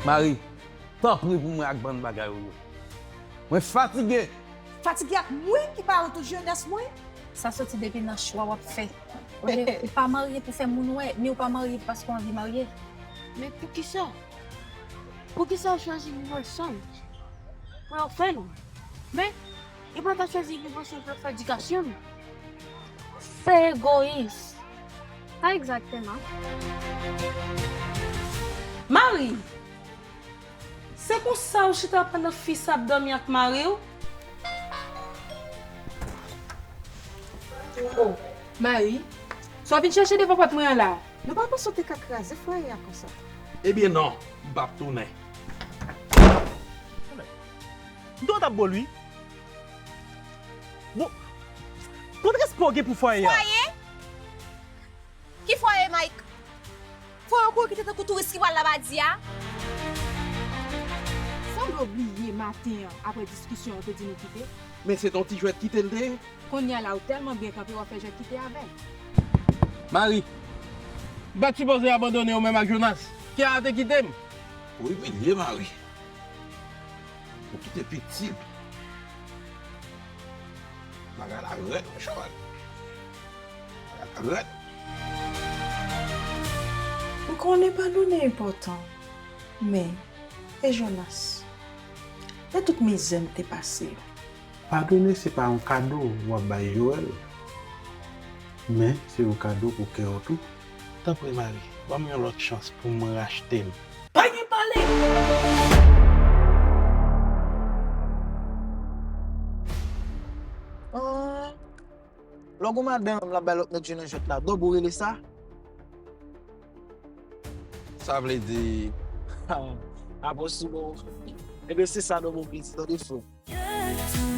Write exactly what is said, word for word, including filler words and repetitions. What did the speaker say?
Mari, tanpri pou mwen ak bann bagay ou yo. Mwen fatige. Fatige ak mwen ki ba ou tout jenès mwen? Sa soti depi nan chwa w ap fè. Olye ou pa marye pou fè moun wè, ni ou pa marye paske w anvi marye. Men poukisa? Poukisa w chwazi viv ansanm? Pou yo fè nou. Men, yo pa ta chwazi viv ansanm pou yo fè edikasyon nou. Se egoyis. Pa egzakteman. Mari, se konsa ou chita pandan fi sa ap dòmi ak mari w? Oh, Mari, sa w vin chèche devan pòt mwen an la? Nou pa panse w te ka kraze fwaye a konsa. Ebyen non, m p ap tounen. M t ap bo l wi. Bon, kot respè w gen pou fwaye a? Fwaye? Ki fwaye, Mike? Fwaye w kouri kite tankou touris ki pral Labadi a? Sanble w bliye maten an apre diskisyon an w te di nou kite. Men se t on ti jwèt kite l te ye. Kounye a la ou tèlman byen kanpe w ap fè jwèt kite avè l. Mari, m pa t sipoze abandone w menm ak Jonas. Kiara te kite m. Ou imilye Mari. Ou kite pitit. Bagay la rèd, wi, Joel. Bagay la rèd. M konnen padone enpòtan, men, e Jonas? E tout mizè m te pase yo? Padone se pa yon kado w ap bay Joel, men se yon kado pou kè w tou. Tanpri Mari, ban m yon lòt chans pou mwen rachte m. Pa gen pale! Lè w gon madanm l ap bay lòt nèg jwe nan jwèt la, dòb ou rele sa? Sa vle di. Apostil ou. Ebyen se sa dòb ou vle di, tande frè.